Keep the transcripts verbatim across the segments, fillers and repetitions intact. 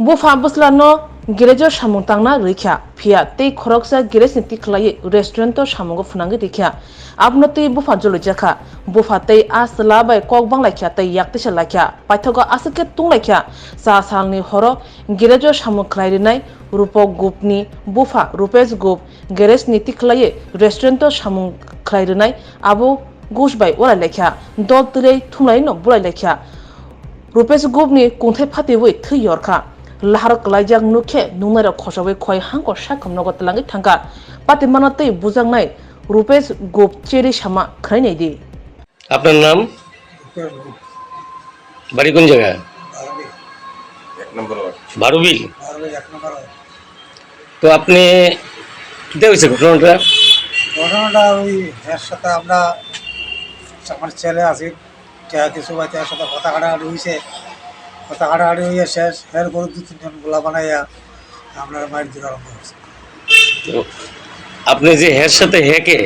Bupha bwslano garage-o samung tangna rwikha, phiya tei khoroksa garage-ni tikhlaiwi restaurant-o samungo phwnangwi rikha. Abono twi bupha jolijakha. Bupha tei a chwla bai kok banglaikha tei yaktwisa laikha. Paithago aswk khe tunglaikha. Cha salni horo garage-o samung khlai rwnai Rupo Gupni bupha Rupesh Gup garage-ni tikhlaiwi restaurant-o samung khlai rwnai abo gus bai ualai laikha. Dol twrwi thumlaino bulai laikha. Rupesh Gupni kungthai phatiwi thwi yorkha. Lahar kwlaijak nuk khe nungnairok khosawi khoi hangkor sakhum nogo twlangwi thangkha. Patimano tei bujaknai Rupesh Gup cheri sama khwnainai di. আপনার নাম? বাড়ি কোন জায়গা? বারো বিল। এক নম্বর ওয়ার্ড। বারো বিল? বারো বিল এক নম্বর ওয়ার্ড। তো আপনি, কিতা হয়েছে ঘটনাটা? ঘটনাটা ওই এর সাথে আমরা, আমার ছেলে আছি, টিয়া কিছু পাইতে এর সাথে কথা কাটাকাটি হয়েছে। কথা কাটাকাটি হয়ে শেষ, এর গরু দু তিনজন গোলা বানাইয়া আমরা মাইর ধরে আরম্ভ করছি। তো আপনি যে হের সাথে হে কে?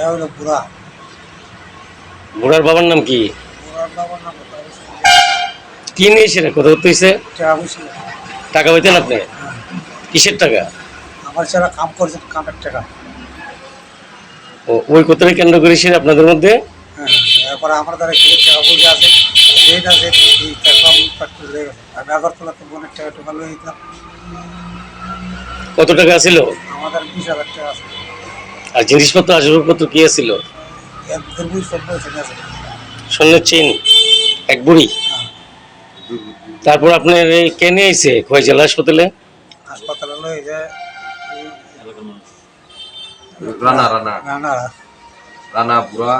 এ হলো বুড়া। বুড়ার বাবার নাম কি? বুড়ার বাবার নাম হলো কি নিয়ে সেটা কথা হইতেছে? টাকা পয়সা। টাকা পাইতেন আপনি? হ্যাঁ। কিসের টাকা? আমার ছেলে কাম করছে, কামের টাকা। ও, ওই কথাটা কেন্দ্র করে সেটা আপনাদের মধ্যে? হ্যাঁ, এরপরে আমার দ্বারা কিছু টাকা পয়সা আছে, ঋণ আছে, এই টাকা আমি পাঠ করে দিয়ে গেছে। আমি আগরতলা তো বোনের টাকা টোকা লয়ে দিতাম। কত টাকা ছিল? আমাদের বিশ হাজার টাকা আছে। আর জিনিসপত্র, আসবাবপত্র কি ছিল? এক দুর্বল সব পয়সা আছে। স্বর্ণের চেইন, এক ভরি। হ্যাঁ। তারপর আপনার এই কে নিয়ে আইছে খোয়াই জেলা হাসপাতালে? হাসপাতালে লয়ে যায় এই রানা, রানা। রানা। রানা বুড়া।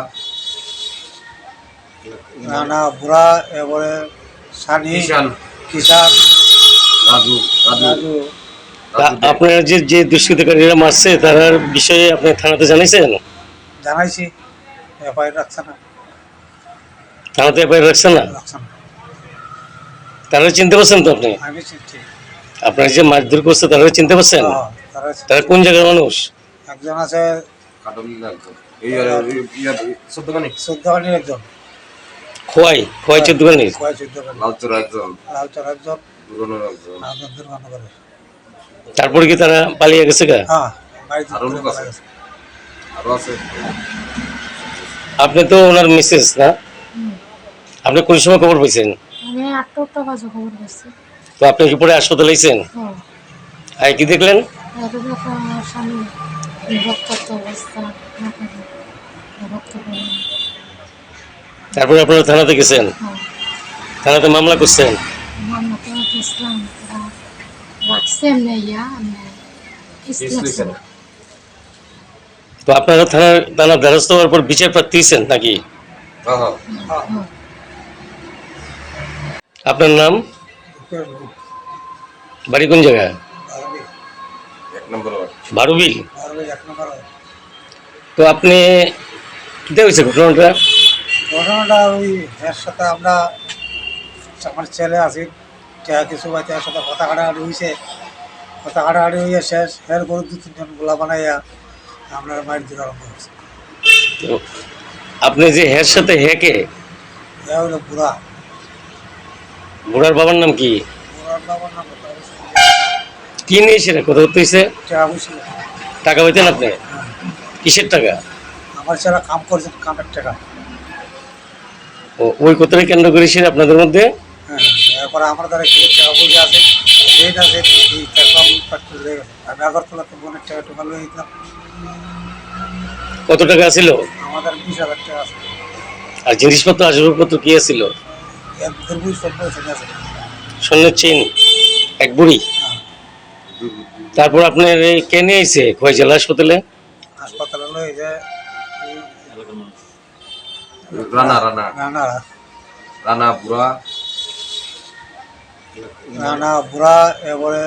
রানা বুড়া, এবারে সানি, কিষান। কিষান। রাজু, রাজু। রাজু। রাজু দে। আপনারা যে, যে দুষ্কৃতকারীরা মারছে, তার বিষয়ে আপনি থানাতে জানাইছেন? জানাইছি, এফআইআর রাখছে না। থানাতে এফআইআর রাখছেন না? রাখছেন না। তারা চিনতে পারছেন তো আপনি? আমি চিনছি। আপনার যে মারধর করছে, তারা চিনতে পারছেন? হ্যাঁ, তারা চিনছি। তারা কোন জায়গার মানুষ? একজন আছে কাটলির একজন। এই, এই, এই, ইয়া, এই, চোদ্দখানি। চোদ্দখানির একজন। খোয়াই, খোয়াই হ্যাঁ, চোদ্দখানির? খোয়াই চোদ্দখানি। লালচরা একজন। লালচরা একজন। দুর্গানগর একজন। আর একজন দুর্গানগরের। তারপরে কি তারা পালিয়ে গেছে গা? হ্যাঁ, বাড়িতে আরো লোক আছে। আরো আছে। আপনি তো ওনার মিসেস, না? হুম। আপনি কোন সময় খবর পাইছেন? আমি আটটা, আটটা বাজে খবর পাইছি। তো আপনি কি পরে হাসপাতালে আইছেন? হ্যাঁ। আর কি দেখলেন? এত দেখো আমার স্বামী রক্তাক্ত অবস্থা, মাথায় রক্ত পড়ে। তারপরে আপনারা থানাতে গেছেন? হ্যাঁ। থানাতে মামলা করছেন? মামলা তো গেছিলাম, ওরা রাখছে এমনি ইয়া, মানে, কেস কেস লেখছে। লেখছে না। তো আপনারা থানার, থানার দ্বারস্থ হওয়ার পর বিচার প্রার্থী হয়েছেন নাকি? হ্যাঁ, হ্যাঁ। হ্যাঁ। আপনার নাম? বাড়ি কোন জায়গায়? বারো বিল। এক নম্বর ওয়ার্ড। বারো বিল? বারো বিল এক নম্বর ওয়ার্ড। তো আপনি, কিতা হয়েছে ঘটনাটা? ঘটনাটা ওই এর সাথে আমরা, আমার ছেলে আছে, টিয়া কিছু পাইতে এর সাথে কথা কাটাকাটি হয়েছে। কথা কাটাকাটি হয়ে শেষ, এর গরু দু তিনজন গোলা বানাইয়া আমরা মাইর ধরে আরম্ভ করছি। তো আপনি যে হের সাথে হে কে? এ হলো বুড়া। বুড়ার বাবার নাম কি? বুড়ার বাবার নাম হলো কি নিয়ে সেটা কথা হইতেছে? টাকা পয়সা। টাকা পাইতেন আপনি? হ্যাঁ। কিসের টাকা? আমার ছেলে কাম করছে, কামের টাকা। ও, ওই কথাটা কেন্দ্র করে সেটা আপনাদের মধ্যে? হ্যাঁ, এরপরে আমার দ্বারা কিছু টাকা পয়সা আছে, ঋণ আছে, এই টাকা আমি পাঠ করে দিয়ে গেছে। আমি আগরতলা তো বোনের টাকা টোকা লয়ে দিতাম। কত টাকা ছিল? আমাদের বিশ হাজার টাকা আছে। আর জিনিসপত্র, আসবাবপত্র কি ছিল? এক দুর্বল সব পয়সা আছে। স্বর্ণের চেইন, এক ভরি। হ্যাঁ। তারপর আপনার এই কে নিয়ে আইছে খোয়াই জেলা হাসপাতালে? হাসপাতালে লয়ে যায় এই রানা, রানা। রানা। রানা বুড়া। রানা বুড়া, এবারে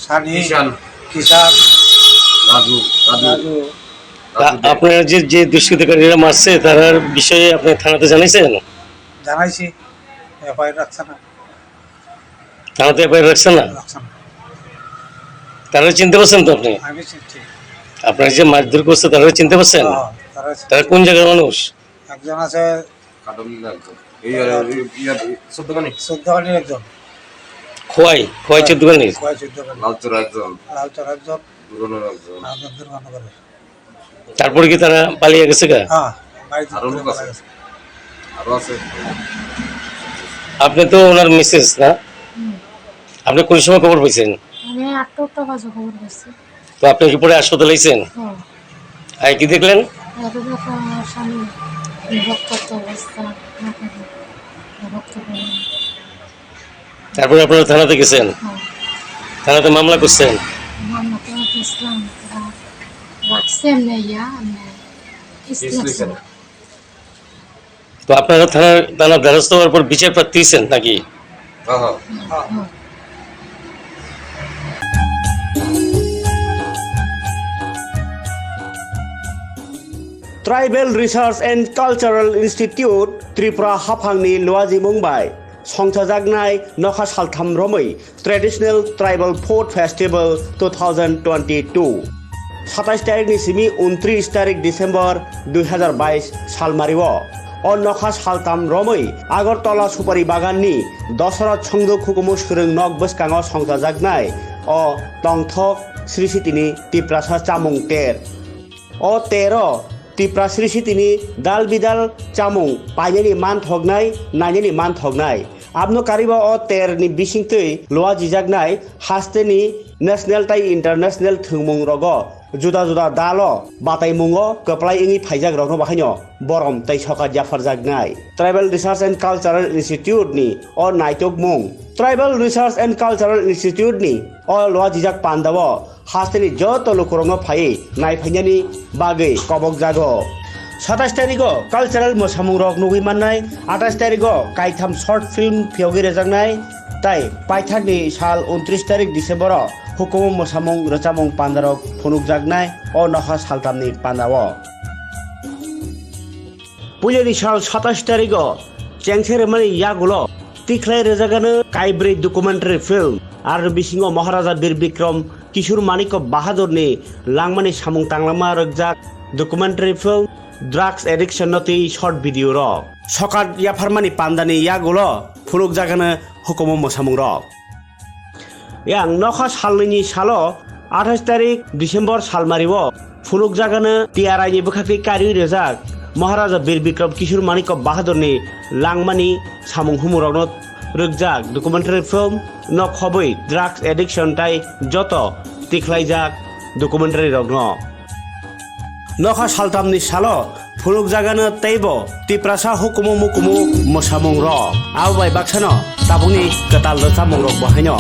সানি, কিষান। কিষান। রাজু, রাজু। রাজু। তা রাজু দে। আপনারা যে, যে দুষ্কৃতকারীরা মারছে, তার বিষয়ে আপনি থানাতে জানাইছেন? জানাইছি, এফআইআর রাখছে না। থানাতে এফআইআর রাখছেন না? রাখছে না। তারা চিনতে পারছেন তো আপনি? আমি চিনছি। আপনার যে মারধর করছে, তারা চিনতে পারছেন? হ্যাঁ, তারা চিনছি। তারা কোন জায়গার মানুষ? একজন আছে কাটলির একজন। এই, এই, এই, ইয়া, এই, চোদ্দখানি। চোদ্দখানির একজন। খোয়াই, খোয়াই হ্যাঁ, চৌদ্দ গ্রামে। খোয়াই চৌদ্দ গ্রামে। লালচরা একজন। লালচরা একজন। দুর্গানগর একজন। আর একজন দুর্গানগরে। তারপরে কি তারা পালিয়ে গেছে গা? হ্যাঁ, বাড়িতে আরো লোক আছে। আরো আছে। আপনি তো ওনার মিসেস না? হুম। আপনি কোন সময় খবর পাইছেন? আমি আটটা, আটটা বাজে খবর পাইছি। তো আপনি কি পরে হাসপাতালে আইছেন? হ্যাঁ। আর কি দেখলেন? এত দেখো আমার স্বামী রক্তাক্ত অবস্থা, নাকে রক্ত বেরোয়। তারপরে আপনারা থানাতে গেছেন? হ্যাঁ। থানাতে মামলা করছেন? মামলা তো গেছিলাম, ওরা রাখছে এমনি ইয়া, এমনি কেস কেস লইছে না। তো আপনারা থানার, থানার দ্বারস্থ হওয়ার পর বিচার প্রার্থী হয়েছেন নাকি? হ্যাঁ, হ্যাঁ। হ্যাঁ। Tribal Research and Cultural Institute Tripura haphangni luajimung bai songchajaknai nokha saltham romwi Traditional Tribal Food Festival two thousand twenty-two. Satais tarikni simi untris tarik December dui hazar bais salmario o nokha saltham romwi Agartala Supari Baganni Dosoroth Songduk hukumu swrwng nok bwskango songchajaknai o tongthok srisitini Tiprasa chamung ter. O tero Tipra srisitini dal bidal chamung painani manthoknai, nainani manthoknai. Abno kariba o terni bisingtwi luajijaknai hasteni national tai international thwngmung rogo juda juda dalo bataimungo kwplai wngwi phaijak rokno bahaino borom tai sokat yapharjaknai. Tribal Research and Cultural Institute ni o naitokmung Tribal Research and Cultural Institute ni o luajijak pandao hasteni joto lukurokno phaiwi naiphainani bagwi kobokjago. Satais tarigo cultural mwsamungrok nugwi mannai, atais tarigo kaitham short film phiyogwi rejaknai, tai paithakni sal untris tarik Decembero hukumu mwsamung rwchapmung pandarok phunukjaknai o nokha saltamni pandao. Puilani sal satais tarigo chengse rwmani yagulo tikhlai rwjagano kaibrwi documentary film, ar bisingo Maharaja Bir Bikram Kishore Manikya Bahadurni langmani samung tanglama rwkjak documentary film, drugs addiction no twi short video rok. Sokat yapharmani pandani yagulo phunukjagano hukumu mwsamung rok. Yang nokha salnwini salo athais tarik December salmario phunukjagano T R I ni bwkhaktwi kariwi rwjak Maharaja Bir Bikram Kishore Manikya Bahadurni langmani samung humurokno rwkjak documentary film no khobwi drugs addiction tai joto tikhlaijak documentary rokno. Nokha saltamni salo phunukjagano teibo Tiprasa hukumu mukumu mwsamung rok. Abo bai baksano tabukni kwtal rwchapmung rok bo haino.